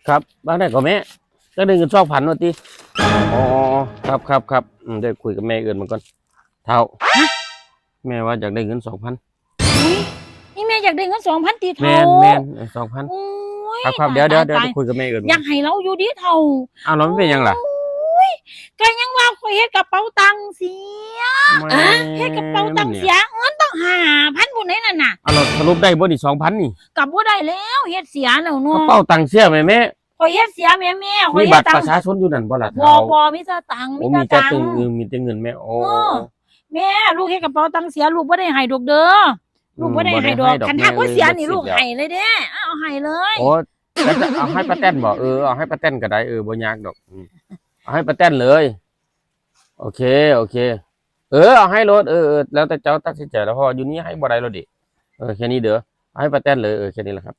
ຄັບ ວ່າໄດ້ກໍແມ່ ຢາກໄດ້ເງິນສອງພັນວ່າຕິ? ອໍ ຄັບໆໆ ອືມ ດຽວຄຸຍກັບແມ່ເອີ້ນມັນກ່ອນ ເຖົ້າ. ແມ່ວ່າຢາກໄດ້ເງິນສອງພັນ. ອຸ້ຍ ອີ່ແມ່ຢາກໄດ້ເງິນສອງພັນຕິເຖົ້າ? ແມ່ນໆ ເອີ ສອງພັນ. ໂອ້ຍ ຄັບໆ ດຽວໆ ຕາຍໆ ດຽວຄຸຍກັບແມ່ເອີ້ນ ຢາກໃຫ້ລາວຢູ່ເດເຖົ້າ. ອ້າວ ແລ້ວມັນເປັນຫຍັງລະ? ໂອ້ຍ ກະຍັງວ່າຂ້ອຍເຮັດກະເປົາຕັງເສຍ ແມ່ ເຮັດກະເປົາຕັງເສຍ ເງິນຕັ້ງຫ້າພັນພຸ້ນໃດນັ້ນນະ. ອ້າວ ແລ້ວສະຫຼຸບໄດ້ບໍ່ນີ້ ສອງພັນນີ້? ກະບໍ່ໄດ້ແລ້ວ ເຮັດເສຍແລ້ວເນາະ. ກະເປົາຕັງເສຍແມ່ ແມ່ ຂ້ອຍເຮັດເສຍແມ່ ແມ່ ຂ້ອຍເຮັດຕັງ. ມີບັດປະຊາຊົນຢູ່ນັ້ນບໍ່ລະ? ບໍ່ ເຖົ້າ ບໍ່ ມີແຕ່ຕັງ ມີ ໂອ້ ແຕ່ຕັງ ມີແຕ່ຕື່ມ ມີແຕ່ເງິນແມ່. ໂອ້ ເອີ ແມ່ ລູກເຮັດກະເປົາຕັງເສຍ ລູກບໍ່ໄດ້ໃຫ້ດອກເດີ ອືມ ລູກບໍ່ໄດ້ໃຫ້ດອກ. ບໍ່ໄດ້ໃຫ້ດອກ ຄັນຖ້າບໍ່ເສຍນີ້ ລູກໃຫ້ເລີຍເດ້ ເອົາໃຫ້ເລີຍ. ໂອ້ ແລ້ວຈະເອົາໃຫ້ປ້າແຕນບໍ່? ເອີ ເອົາໃຫ້ປ້າແຕນກໍໄດ້ ເອີ ບໍ່ຍາກດອກ ອືມ ເອົາໃຫ້ປ້າແຕນເລີຍ. ໂອເຄ ໂອເຄ ເອີ ເອົາໃຫ້ໂລດ ເອີ ເອີ ແລ້ວແຕ່ເຈົ້າຕັດສິນໃຈແລ້ວ ເພາະວ່າຢູ່ນີ້ໃຫ້ບໍ່ໄດ້ໂລດເດ. ເອີ ແຄ່ນີ້ເດີ ເອົາໃຫ້ປ້າແຕນເລີຍ ເອີ ແຄ່ນີ້ລະຄັບ.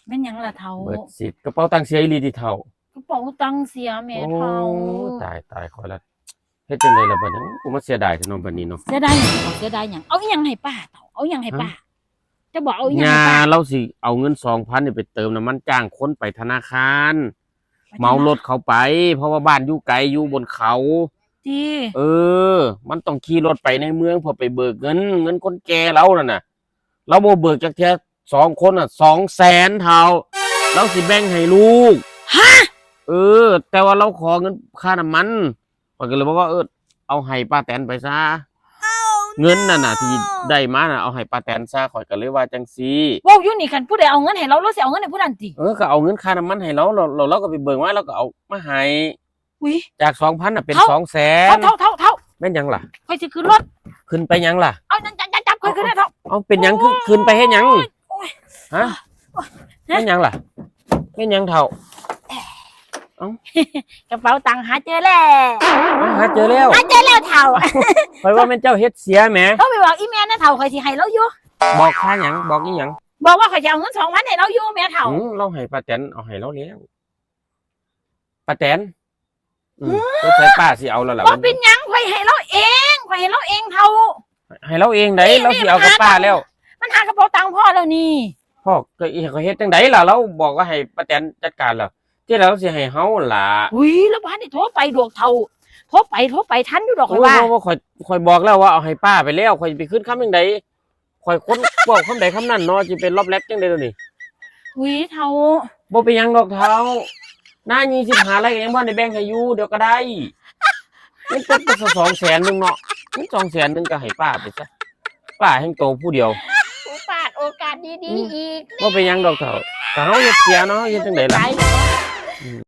ແມ່ນຫຍັງລະເຖົ້າ? ເບິດສິດ ກະເປົາຕັງເສຍອີ່ຫຼີຕິເຖົ້າ? ກະເປົາຕັງເສຍແມ່ເຖົ້າ. ໂອ້ ຕາຍ ຕາຍ ຂ້ອຍລະ ເຮັດຈັ່ງໃດລະບັດນີ້? ໂອ້ ມາເສຍດາຍແທ້ເນາະບັດນີ້ເນາະ. ເສຍດາຍຫຍັງເຖົ້າ? ເສຍດາຍຫຍັງ? ເອົາອີ່ຫຍັງໃຫ້ປ້າເຖົ້າ? ເອົາອີ່ຫຍັງໃຫ້ປ້າ? ຮະ? ເຈົ້າບອກເອົາອີ່ຫຍັງໃຫ້ປ້າ? ຍ່າລາວຊິເອົາເງິນສອງພັນນີ້ໄປເຕີມນ້ຳມັນຈ້າງຄົນໄປທະນາຄານ ເໝົາລົດເຂົາໄປ ເພາະວ່າບ້ານຢູ່ໄກ ຢູ່ບົນເຂົາ. ຕິ? ເອີ ມັນຕ້ອງຂີ່ລົດໄປໃນເມືອງເພື່ອໄປເບີກເງິນ ເງິນຄົນແກ່ລາວນັ້ນນະ ລາວບໍ່ເບີກຈັກເທື່ອ ສອງຄົນນະ ສອງແສນເຖົ້າ ລາວຊິແບ່ງໃຫ້ລູກ. ຮະ? ເອີ ແຕ່ວ່າລາວຂໍເງິນຄ່ານ້ຳມັນ ຂ້ອຍກໍເລີຍບອກວ່າ ເອີ ເອົາໃຫ້ປ້າແຕນໄປຊະ ເງິນນັ້ນນະທີ່ໄດ້ມານະ ເອົາໃຫ້ປ້າແຕນຊະ ຂ້ອຍກໍເລີຍວ່າຈັ່ງຊີ້. ເວົ້າຢູ່ນີ້ ຄັນຜູ້ໃດເອົາເງິນໃຫ້ລາວ ລາວຊິເອົາເງິນໃຫ້ຜູ້ນັ້ນຕິ? ເອີ ກໍເອົາເງິນຄ່ານ້ຳມັນໃຫ້ລາວ ແລ້ວ ແລ້ວລາວກໍໄປເບີກມາ ລາວກໍເອົາມາໃຫ້. ອຸ້ຍ ຈາກສອງພັນນະເປັນສອງແສນ. ເຖົ້າ ເຖົ້າ ເຖົ້າ ເຖົ້າ ແມ່ນຫຍັງລະ? ຂ້ອຍຊິຂຶ້ນລົດ. ຂຶ້ນໄປຫຍັງລະ? ເອົາ ຈັບ ຈັບ ຈັບ ຂ້ອຍຂຶ້ນແລ້ວເຖົ້າ. ເອົາ ເປັນຫຍັງຄື ໂອ້ຍ ຂຶ້ນໄປເຮັດຫຍັງ? ໂອ້ຍ ຮະ? ແມ່ນຫຍັງລະ? ແມ່ນຫຍັງເຖົ້າ? ເອົ້າ ກະເປົາຕັງຫາເຈີແລ້ວ. ຫາເຈີແລ້ວ? ຫາເຈີແລ້ວເຖົ້າ. ຂ້ອຍວ່າແມ່ນເຈົ້າເຮັດເສຍແໝ. ໂທໄປບອກອີ່ແມ່ນະເຖົ້າ ຂ້ອຍຊິໃຫ້ລາວຢູ່. ບອກຄ່າຫຍັງ? ບອກອີ່ຫຍັງ? ບອກວ່າຂ້ອຍຈະເອົາເງິນສອງພັນໃຫ້ລາວຢູ່ແໝເຖົ້າ. ອືມ ລາວໃຫ້ປ້າແຕນ ເອົາໃຫ້ລາວແລ້ວ ປ້າແຕນ. ອືມ ເອີ ສົງໄສປ້າຊິເອົາແລ້ວລະ. ບໍ່ເປັນຫຍັງ ຂ້ອຍໃຫ້ລາວເອງ ຂ້ອຍໃຫ້ລາວເອງເຖົ້າ. ໃຫ້ລາວເອງໃດ໋? ລາວຊິເອົາກັບປ້າແລ້ວ. ມັນຫາກະເປົາຕັງພໍ່ແລ້ວນີ້. ພໍ່ ກໍອີ່ ຂ້ອຍເຮັດຈັ່ງໃດລະ? ລາວບອກວ່າໃຫ້ປ້າແຕນຈັດການແລ້ວ ທີ່ລາວຊິໃຫ້ເຮົາລະ. ອຸ້ຍ ລາວບໍ່ທັນໄດ້ໂທໄປດອກເຖົ້າ. ໂທໄປ ໂທໄປທັນຢູ່ດອກ ຂ້ອຍວ່າ. ໂອ້ຍ ຂ້ອຍ ຂ້ອຍບອກແລ້ວວ່າເອົາໃຫ້ປ້າໄປແລ້ວ ຂ້ອຍຊິໄປຄືນຄຳຈັ່ງໃດ? ຂ້ອຍຄົນເວົ້າຄຳໃດຄຳນັ້ນເນາະ ຊິໄປລັອບແລັບຈັ່ງໃດດຽວນີ້? ອຸ້ຍ ເຖົ້າ ບໍ່ເປັນຫຍັງດອກເຖົ້າ ນາ ຊາວຫ້າໄຮ່ກໍຍັງບໍ່ໄດ້ແບ່ງໃຫ້ຢູ່ ດຽວກໍໄດ້. ມັນຕົກໄປສອງແສນໜຶ່ງເນາະ ເງິນສອງແສນໜຶ່ງກໍໃຫ້ປ້າໄປຊະ ປ້າແຮ່ງໂຕຜູ້ດຽວ. ໂອກາດ ໂອກາດດີໆອີກ. ບໍ່ເປັນຫຍັງດອກເຖົ້າ ຖ້າເຮົາເຮັດເສຍເນາະ ເຮົາເຮັດຈັ່ງໃດລະ? ອືມ.